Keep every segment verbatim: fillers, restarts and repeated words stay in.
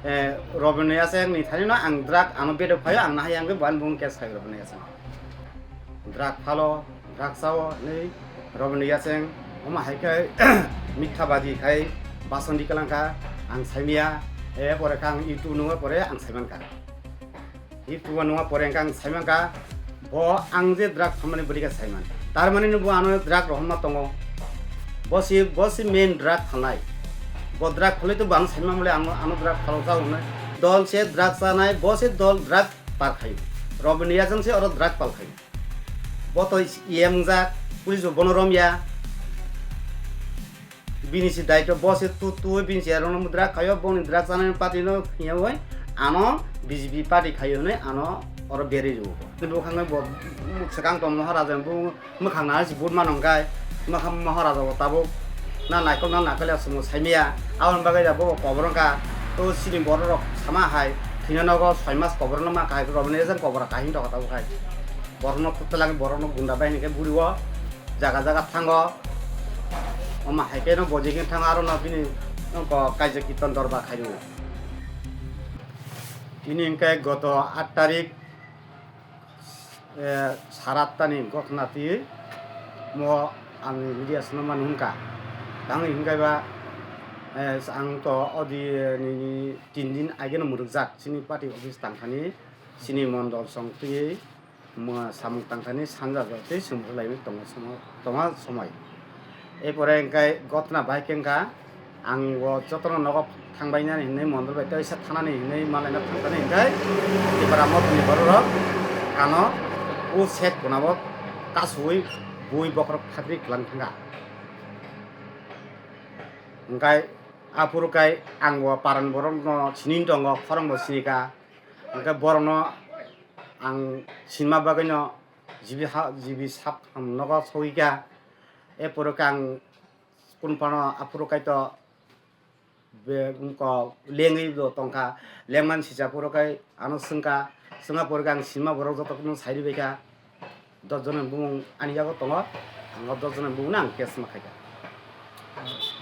Eh, Robindra Yacheng ni thani no ang drug ano bedok phaio, ang nahai ang bo ani bung case khai Robindra Yacheng. Drug phalo, drug chao, hinwi Robindra Yacheng, omo hai khe mitha baji khai bason di kalang kha, ang saimya, eh, pore kha ang YouTube nungo pore ang saiman kha. YouTube nungo pore ang saiman kha, bo ang je drug phamani bwrwi kha saiman. Tar mani no bo ano drug rohorma tongo. Bo si, bo si main drug phalnai. Bo drug phalwi to bo ang saiman bole ano, ano drug phalo sa hwnwi. Dol se drug chanai, bo se dol drug par khayo. Robindra Yacheng se oro drug pal khayo. Bo to E M wngjak, police bo bono romya. Bini si daityo, bo se tu, tu bini si aro no drug khayo, boni drug chanai party no hiya oi, ano B J P party khayo ne, ano oro beri rwo. Bo khang bo swkang to Maharaja bo mwkhang nai si vote mano hwnkhe, mwkhang Maharaja bo tabuk na naikol na naikol ya sumo saimaya. Aboni bagwi da bo kobor wngkha. To sini borok rok sama hai, thwina nogo soi mas kobor no ma kahai, Robindra Yacheng kobor kahim tokha tabuk hai. Borok no khukta lagi, borok no gunda bai hwnwi khe buri o jaga jaga thango. Omo hai khe no boji khe thango, aro no bini wngkha kaisa kirtan dorbar khairwo. Tini hwnkhe goto aat tarik, eh, sar atta ni gothna twi mo ang media swnamani hwnka. Tangwi hwnkhai ba, eh, ang to odi, eh, nini tin din ageno mwrwkjak chini party office tangthani, chini mondol song twi mo samung tangthani sanja jotwi sumrwlaimani tongo somo-, tongo somoi. Erpore hwnkhe gothna bahai khe wngkha, ang bo jotono nogo thangbainani hinwi mondol bai teisa thanani hinwi malaina thangthani hwnkhe Tipra mothani bororok ano o set phunabo kasui bui bokhorok thakri kwlang thangkha. Hwnkhe aphuru khe ang bo paran borokno sini tongo, khorang bo sini kha. Hwnkhe borokno ang sinma bagwino G B ha, G B sap ham nogo sogwi kha. Erpore khe ang kunu phano aphuru kaitor be, wngkha lengwi bo tongkha. Lengmani sisa phuru khe ano swngkha. Swngya phuru khe ang sinma borok joto phano sai rwbaikha. Dos jona bumung ani yago tongo. Ang o dos jona bumungno ang case ma khaikha.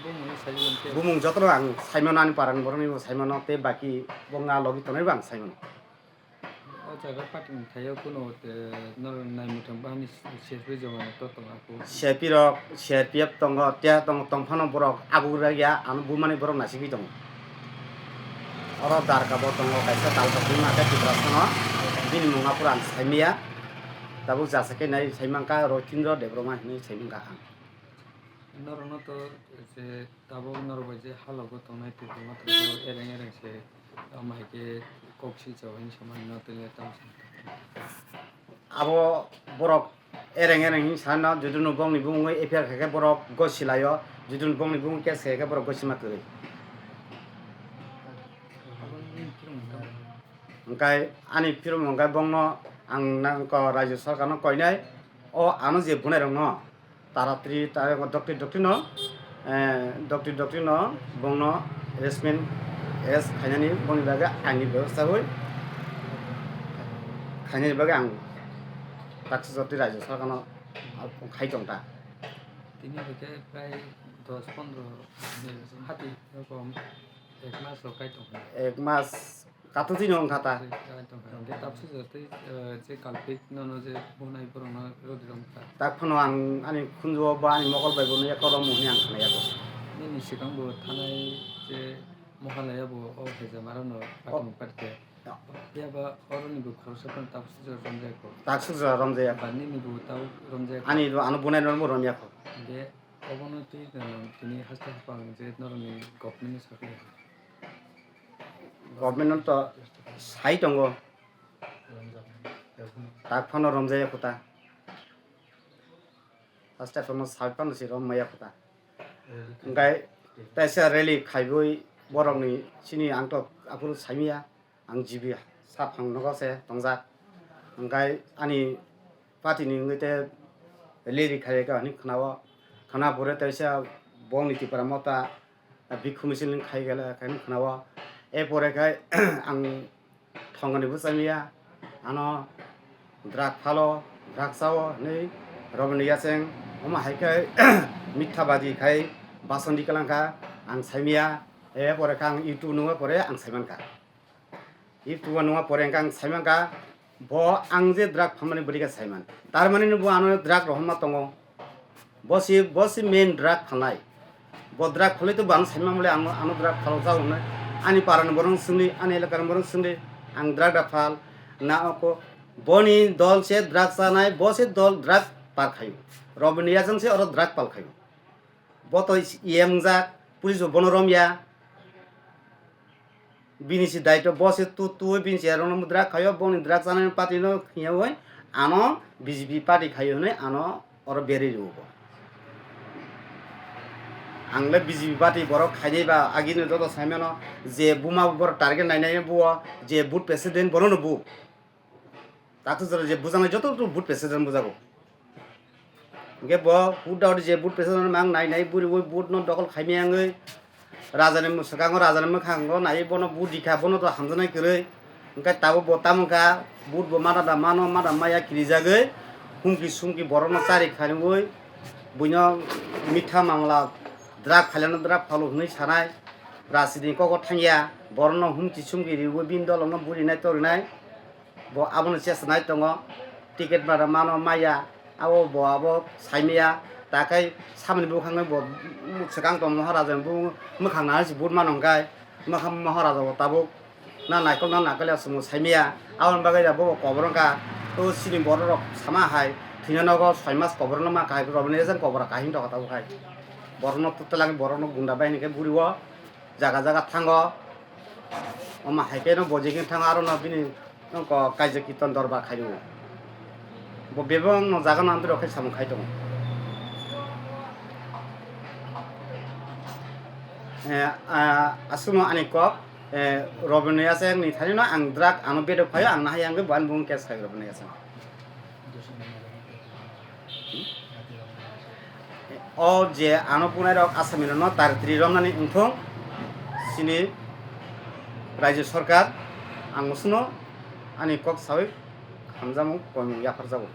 Bumungni sai rwbaikha. Bumung jotono ang saimano, ani parani borokni bo saimano, tei baki bo wngya logi tongnai bo ang saimano. O jaga party ni thaio kuno, eh, norok nai muchung bahani C R P jawano to tong aku. C R P rok, C R P F tongo, tia tong, tongphano borok agugra ya, ano bumani borok nasigwi tongo. Oro darka bo tongo, kaisa dalka buma khe Tiprasano, bini mung aphuru ang saimaya. Tabuk jasa khe nai saimangkha Roitindra Debbarma hinwi saimangkha ang. Norokno to je tabuk norok bai je halogo tongnai tongma tongma ereng ereng se tamo hai khe kok silsa hwnwi samani no tele tamo sa. Abo borok ereng ereng hwnwi sana, judunu bongni bumungwi F I R khaikhe borok gosi laio, judunu bongni bumung case khaikhe borok gosi ma kwrwi. Hwnkhe ani phirmo hwnkhe bongno ang nangkha Rajya Sarkarno koinai, o ano je bunairokno taratri, ta-, doktri, doktri no, eh, doktri, doktri no bongno arrestment, arrest khainani bongni bagwi aini bebosta hui khainani bagwi ang taksa jotwi Rajya Sarkarno khai tong ta. Tini hwnkhe prai dos pondro hati rokom ek mas rok kai tong kha. Ek mas kathwtwi no wngkha ta. Kai tong kha. Hwnkhe tabuk se jotwi, eh, je culprit nono je bunai borokno rodi rok wngkha. Tak phano ang ani khunju-o ba ani mokol bai bono yakarwi rwmani ang khna yago. Nini swkang bo thanai je Mohalaya bo o Hejamara no patung parke. Ya. Phiya ba oroni bo khoroksa phano tabuk se jora romjak kho. Tabuk se jora romjak ya. Ba nini bo tabuk romjak kho. Ani bo ano bunai no bo romya kho. Hwnkhe obono twi tini haste haphang je norokni government ni sakni. Government no to sai tongo. Tak phano romjaya kho ta. Haste phano sai phano se rommaya kho ta. Hwnkhe teisa rally khaiwi borokni chini ang to aphuru saimaya. Ang G B saphang nogo se tongjak. Hwnkhe ani party ni wngwi te rally khaikha hinwi khna-o. Khna pore teisa bongni Tipra Motha bhikkhu misil khai gele hinwi khna-o. Erpore khe ang thongni bwsamiya ano drug phalo, drug chao hinwi Robindra Yacheng omo hai khe mitha baji khai bason di kalang kha ang saimaya. E pore kha ang YouTube nungma pore ang saimankha. YouTube nungma pore ang saimankha, bo ang je drug phalmani bwrwi khe saiman. Tar mani bo ano drug rohorma tongo. Bo si, bo si main drug phalnai. Bo drug phalwi to bo ano saiman bole ano, ano drug phalo jago hwnwi. Ani parani borok swngdi, ani elakani borok swngdi, ang drug da phal. Na oko boni dol se drug chanai, bo se dol drug par khayo. Robini yachang se oro drug pal khayo. Bo to E M wngjak, police bo bono romya. Bini si daitw, bo se tu, tu bini si aro no drug khayo, boni drug chanai party no hiyawi ano B J P party khayo hwnwi ano oro berwi rwo bo. Ang le B J P party borok khainai ba agini joto saimano je buma borok target nainai buo je booth president bono no bu. Takhuk jora je bujaknai joto to booth president bujago. Hingke bo hudda hudi je booth president mang nai nai buri bui booth no dokol khaimya wngwi rajani mwswkango rajani mwkhango nai bono booth rikha bono to hamjaknai kwrwi. Hingke tabuk bo tamo wngkha booth bo mada da mano mada maya kirijagwi humki sumki borokno chari kharwi buino mitha mamla drug phaleno drug phalo hwnwi sanai rajniti kogo thangya borokno humki sumki riwi bini dolokno burinai torinai. Bo abono chesnai tongo, ticket bara mano maya, abo bo abo saimaya, takhai samani bukhangwi bo swkang tong Maharaja bo mwkhang nai si vote mano hwnkhe, mwkhang Maharaja bo tabuk na naikol na naikol ya chwngno saimaya, aboni bagwi da bo kobor wngkha, o chini borok rok sama hai thwina nogo soi mas kobor no ma kahai rok bini ejang kobor kahim tongkha tabuk hai, borok no twtwlangwi borok no gunda bai hwnkhe buri o jaga jaga thango, omo hai khe no bo jekhe thango aro no bini. Nokho kaijak kirtan dorbar khaio. Bo bebak no jaga no amtwi rok khe samung khai tongo. Eh, ah, aswkno ani kok, eh, Robino Yacheng ni thani no ang drug ano bedok phaio ang nahai ang bo ani bung case khai Robino Yacheng. O je ano punai rok asami rok no tar tri romnani wngthung sini raijyo sarkar ang musuno ani kok sawi hamjamung koimung yapharjago.